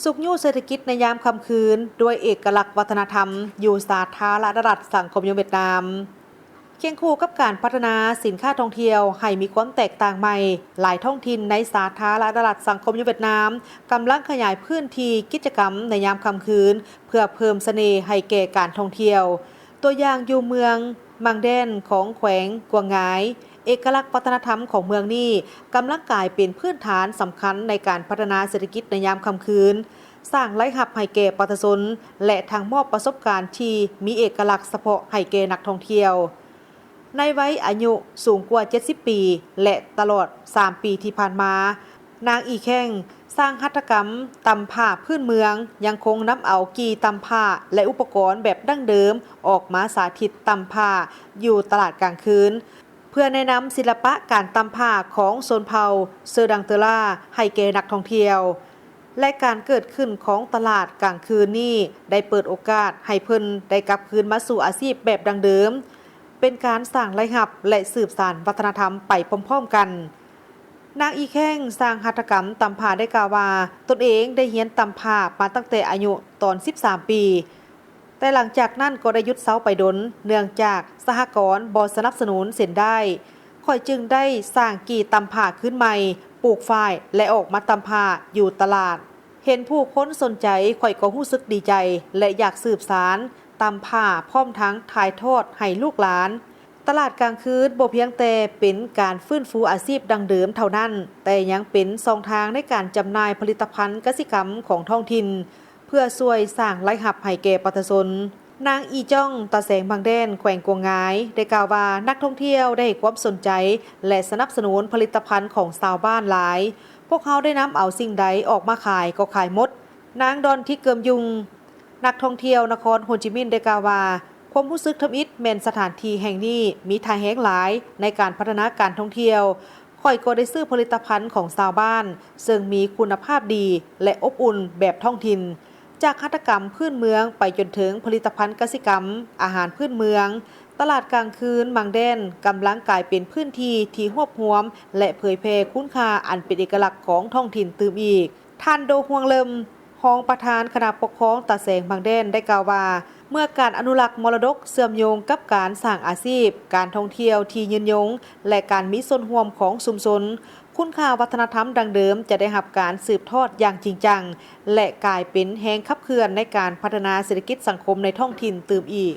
ຊຸກຍູ້ເສດຖະກິດໃນຍາມຄ່ຳຄືນ ດ້ວຍເອກະລັກວັດທະນະທຳຢູ່ສາທາລະນະລັດສັງຄົມນິຍົມຫວຽດນາມ. ຄຽງຄູ່ກັບການພັດທະນາສິນຄ້າທ່ອງທ່ຽວໃຫ້ມີຄວາມແຕກຕ່າງໃໝ່, ຫຼາຍທ້ອງຖິ່ນໃນສາທາລະນະລັດສັງຄົມນິຍົມຫວຽດນາມກຳລັງຂະຫຍາຍພື້ນທີ່ກິດຈະກຳໃນຍາມຄ່ຳຄືນ ເພື່ອເພີ່ມສະເໜ່ໃຫ້ແກ່ການທ່ອງທ່ຽວ. ຕົວຢ່າງຢູ່ເມືອງມັງແດນຂອງແຂວງກວາງງາຍ, ເອກະລັກວັດທະນະທຳຂອງເມືອງນີ້ກຳລັງກາຍເປັນພື້ນຖານສຳຄັນໃນການພັດທະນາເສດຖະກິດໃນຍາມຄ່ຳຄືນ, ສ້າງລາຍຮັບໃຫ້ແກ່ປະຊາຊົນ ແລະ ທັງມອບປະສົບການທີ່ມີເອກະລັກສະເພາະໃຫ້ແກ່ນັກທ່ອງທ່ຽວ. ໃນໄວອາຍຸສູງກວ່າເຈັດສິບປີ ແລະ ຕະຫຼອດສາມປີທີ່ຜ່ານມາ, ນາງ ອີແຂ້ງ ຊ່າງຫັດຖະກຳຕຳຜ້າພື້ນເມືອງ ຍັງຄົງນຳເອົາກີ່ຕຳຜ້າ ແລະ ອຸປະກອນແບບດັ້ງເດີມອອກມາສາທິດຕຳຜ້າຢູ່ຕະຫຼາດກາງຄືນ ເພື່ອແນະນຳສິລະປະການຕຳຜ້າຂອງຊົນເຜົ່າເຊີດັງເຕີລາໃຫ້ແກ່ນັກທ່ອງທ່ຽວ ແລະ ການເກີດຂຶ້ນຂອງຕະຫຼາດກາງຄືນນີ້ໄດ້ເປີດໂອກາດໃຫ້ເພິ່ນໄດ້ກັບຄືນມາສູ່ອາຊີບແບບດັ້ງເດີມ, ເປັນການສ້າງລາຍຮັບ ແລະ ສືບສານວັດທະນະທຳໄປພ້ອມໆກັນ. ນາງ ອີແຂ້ງ ຊ່າງຫັດຖະກຳຕຳຜ້າໄດ້ກ່າວວ່າ, ຕົນເອງໄດ້ຮຽນຕຳຜ້າມາຕັ້ງແຕ່ອາຍຸຕອນສິບສາມປີ, ແຕ່ຫຼັງຈາກນັ້ນກໍໄດ້ຢຸດເຊົາໄປດົນ ເນື່ອງຈາກສະຫະກອນບໍ່ສະໜັບສະໜູນເສັ້ນດ້າຍ. ຂ້ອຍຈຶ່ງໄດ້ສ້າງກີ່ຕຳຜ້າຄືນໃໝ່, ປູກຝ້າຍ ແລະ ອອກມາຕຳຜ້າຢູ່ຕະຫຼາດ. ເຫັນຜູ້ຄົນສົນໃຈ, ຂ້ອຍກໍຮູ້ສຶກດີໃຈ ແລະ ຢາກສືບສານຕຳຜ້າ ພ້ອມທັງຖ່າຍທອດໃຫ້ລູກຫຼານ. ຕະຫຼາດກາງຄືນບໍ່ພຽງແຕ່ເປັນການຟື້ນຟູອາຊີບດັ້ງເດີມເທົ່ານັ້ນ, ແຕ່ຍັງເປັນຊ່ອງທາງໃນການຈຳໜ່າຍຜະລິດຕະພັນກະສິກຳຂອງທ້ອງຖິ່ນ ເພື່ອຊ່ວຍສ້າງລາຍຮັບໃຫ້ແກ່ປະຊາຊົນ. ນາງ ອີຈ່ອງ ຕາແສງບາງແດນ ແຂວງກວາງງາຍ ໄດ້ກ່າວວ່າ ນັກທ່ອງທ່ຽວໄດ້ໃຫ້ຄວາມສົນໃຈ ແລະ ສະໜັບສະໜູນຜະລິດຕະພັນຂອງຊາວບ້ານຫຼາຍ. ພວກເຮົາໄດ້ນຳເອົາສິ່ງໃດອອກມາຂາຍກໍຂາຍໝົດ. ນາງ ດອນທິກ ເກີມຍຸງ ນັກທ່ອງທ່ຽວນະຄອນໂຮຈິມິນ ໄດ້ກ່າວວ່າ, ຄວາມຮູ້ສຶກທຳອິດແມ່ນສະຖານທີ່ແຫ່ງນີ້ມີທ່າແຮງຫຼາຍໃນການພັດທະນາການທ່ອງທ່ຽວ. ຂ້ອຍກໍໄດ້ຊື້ຜະລິດຕະພັນຂອງຊາວບ້ານ ເຊິ່ງມີຄຸນນະພາບດີ ແລະ ອົບອຸ່ນແບບທ້ອງຖິ່ນ, ຈາກຫັດຖະກຳພື້ນເມືອງໄປຈົນເຖິງຜະລິດຕະພັນກະສິກຳ, ອາຫານພື້ນເມືອງ. ຕະຫຼາດກາງຄືນມັງແດນກຳລັງກາຍເປັນພື້ນທີ່ທີ່ຮວບຮວມ ແລະ ເຜີຍແຜ່ຄຸນຄ່າອັນເປັນເອກະລັກຂອງທ້ອງຖິ່ນຕື່ມອີກ. ທ່ານ ໂດ ຮວງເລິມ ຮອງປະທານຄະນະປົກຄອງຕາແສງບາງແດນ ໄດ້ກ່າວວ່າ, ເມື່ອການອະນຸລັກມໍລະດົກເຊື່ອມໂຍງກັບການສ້າງອາຊີບ, ການທ່ອງທ່ຽວທີ່ຍືນຍົງ ແລະ ການມີສ່ວນຮ່ວມຂອງຊຸມຊົນ, ຄຸນຄ່າວັດທະນະທຳດັ້ງເດີມຈະໄດ້ຮັບການສືບທອດຢ່າງຈິງຈັງ ແລະ ກາຍເປັນແຮງຂັບເຄື່ອນໃນການພັດທະນາເສດຖະກິດສັງຄົມໃນທ້ອງຖິ່ນຕື່ມອີກ.